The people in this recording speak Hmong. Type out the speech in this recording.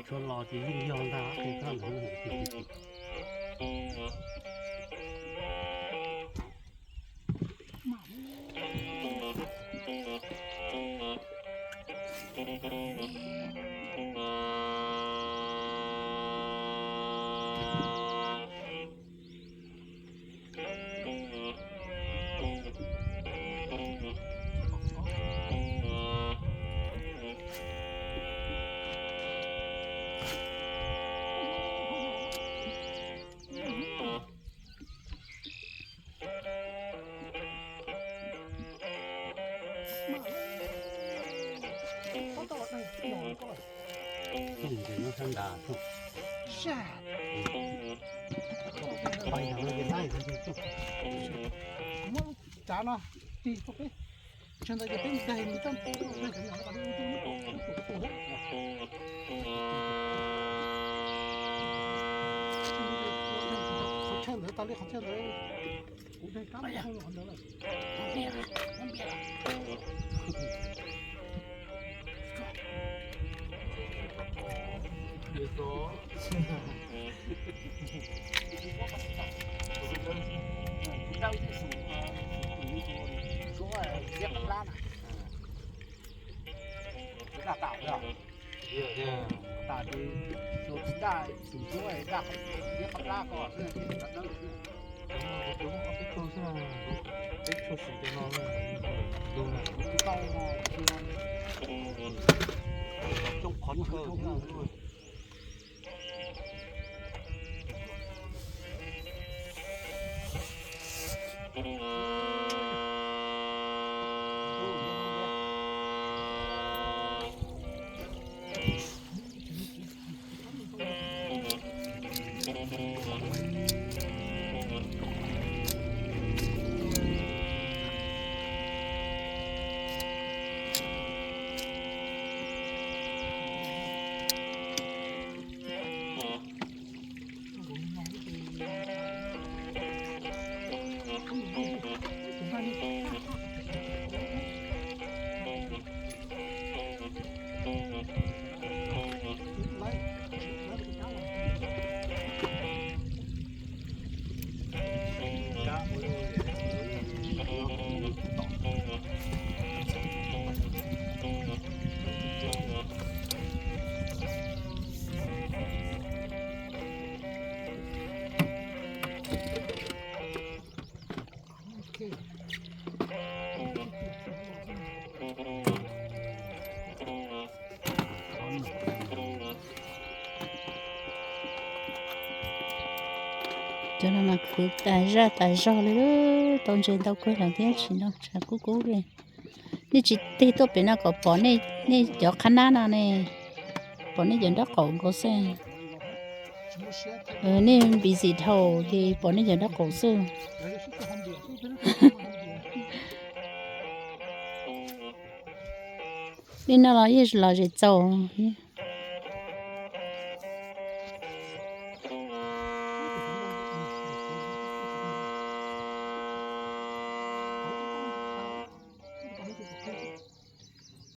Tshuav los ces yeej yog ntag, tej thaj ntawd. Tsav no, tig peb, tsis ntawd ces peb daig mus txog, qhov chaw ntawd tas li, qhov chaw ntawd kuv daig kab mus qhov ntawd lawm. Cov no mas khwv tas zaj tas zog li, tau ntses ntau kawg lawm thiab, tsis no tshav kub kub li. Nej tsis tig tuaj pem no kom pom nej cov qhab nab no ne, pom nej cov nraub qaum nkaus xwb. Nej busy dhau ces pom nej cov nraub qaum xwb. Nej no los yeej los zem txaus.